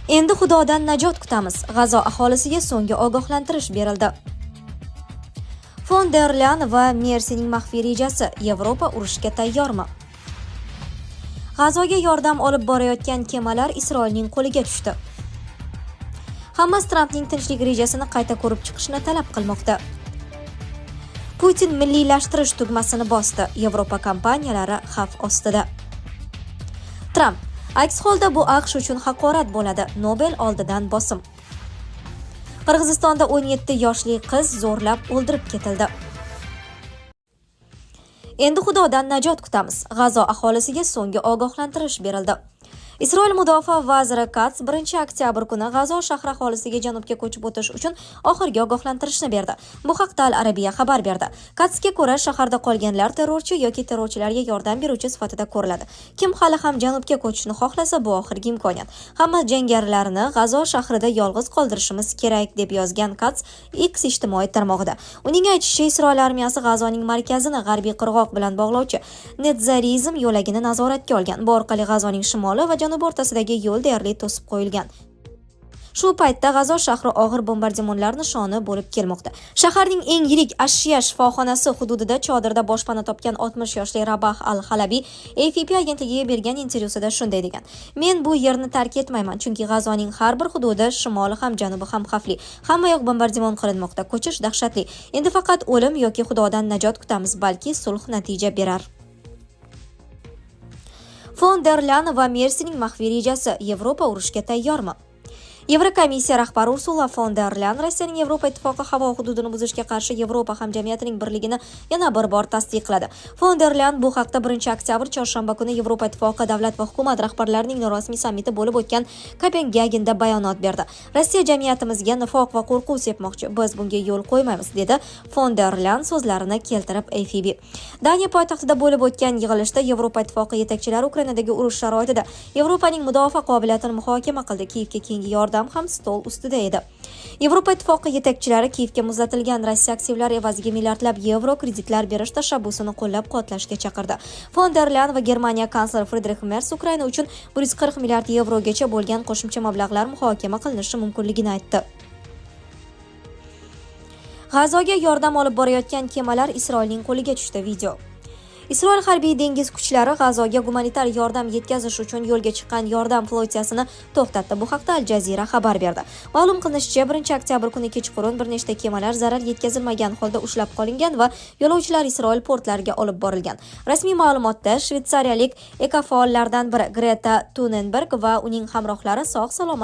Endi Xudodan najot kutamiz. G'azo aholisiga so'nggi ogohlantirish berildi. Fon der Lyan va Mersining maxfiy rejasi: Yevropa urushga tayyormi? G'azoga yordam olib borayotgan kemalar Isroilning qo'liga tushdi. Hamas Trampning tinchlik rejasini qayta ko'rib chiqishni talab qilmoqda. Putin milliylashtirish tugmasini bosdi. Yevropa kompaniyalari xavf ostida. Tramp: "Aks holda bu AQSh uchun haqorat bo'ladi". Nobel oldidan bosim. Qirg'izistonda 17 yoshli qiz zo'rlab o'ldirib ketildi. Endi Xudodan najot kutamiz. G'azo aholisiga so'nggi ogohlantirish berildi. Isroil mudofaa vaziri Kats 1 oktyabr kuni G'azo shahri aholisiga janubga ko'chib o'tish uchun oxirgi ogohlantirishni berdi. Bu haqda Al Arabiya xabar berdi. Katsga ko'ra, shaharda qolganlar terrorchi yoki terrorchilarga yordam beruvchi sifatida ko'riladi. Kim hali ham janubga ko'chishni xohlasa, bu oxirgi imkoniyat. Hamma jangarilarni G'azo shahrida yolg'iz qoldirishimiz kerak, deb yozgan Kats X ijtimoiy tarmog'ida. Uning aytishicha, Isroil armiyasi G'azoning markazini g'arbiy qirg'oq bilan bog'lovchi Netzarim yo'lagini nazoratga olgan. Bu orqali G'azoning shimoli va janubi o'rtasidagi yo'l deyarli to'sib qo'yilgan. Shu paytda G'azo shahri og'ir bombardimonlar nishoni bo'lib kelmoqda. Shaharning eng yirik Ash-Shifa shifoxonasi hududida chodirda boshpana topgan 60 yoshli Rabah al-Halabiy AFP agentligiga bergan intervyusida shunday degan: "Men bu yerni tark etmayman, chunki G'azoning har bir hududi, shimoli ham, janubi ham xavfli. Hamma yoq bombardimon qilinmoqda. Ko'chish dahshatli. Endi faqat o'lim yoki Xudodan najot kutamiz, balki sulh natija berar". Fon der Lyan va Mersining maxfiy rejasi: Yevropa urushga tayyormi? Yevrokomissiya rahbari Ursula fon der Lyan Rossiyaning Yevropa Ittifoqi havo hududini buzishga qarshi Yevropa hamjamiyatining birligini yana bir bor tasdiqladi. Fon der Lyan bu haqda 1 oktyabr, chorshanba kuni Yevropa Ittifoqi davlat va hukumat rahbarlarining norasmiy sammiti bo'lib o'tgan Kopengagenda bayonot berdi. "Rossiya jamiyatimizga nifoq va qo'rquv sepmoqchi. Biz bunga yo'l qo'ymaymiz", dedi fon der Lyan so'zlarini keltirib AFP. Daniya poytaxtida bo'lib o'tgan yig'ilishda Yevropa Ittifoqi yetakchilari Ukrainadagi urush sharoitida Yevropaning mudofaa qobiliyatini muhokama qildi. Kiyevga keyingi yordam ham stol ustida edi. Yevropa Ittifoqi yetakchilari Kiyevga muzlatilgan Rossiya aktivlari evaziga milliardlab yevro kreditlar berish tashabbusini qo'llab-quvvatlashga chaqirdi. Fon der Lyan va Germaniya kansleri Fridrix Mers Ukraina uchun 140 milliard yevrogacha bo'lgan qo'shimcha mablag'lar muhokama qilinishi mumkinligini aytdi. G'azoga yordam olib borayotgan kemalar Isroilning qo'liga tushdi, video. Isroil harbiy dengiz kuchlari G'azoga gumanitar yordam yetkazish uchun yo'lga chiqqan yordam flotiyasini to'xtatdi. Bu haqda Al Jazeera xabar berdi. Ma'lum qilinishicha, 1 oktyabr kuni kechqurun bir nechta kemalar zarar yetkazilmagan holda ushlab qolingan va yo'lovchilar Isroil portlariga olib borilgan. Rasmiy ma'lumotda shvetsiyalik ekofaollardan biri Greta Tunenberg va uning hamrohlari sog' salomat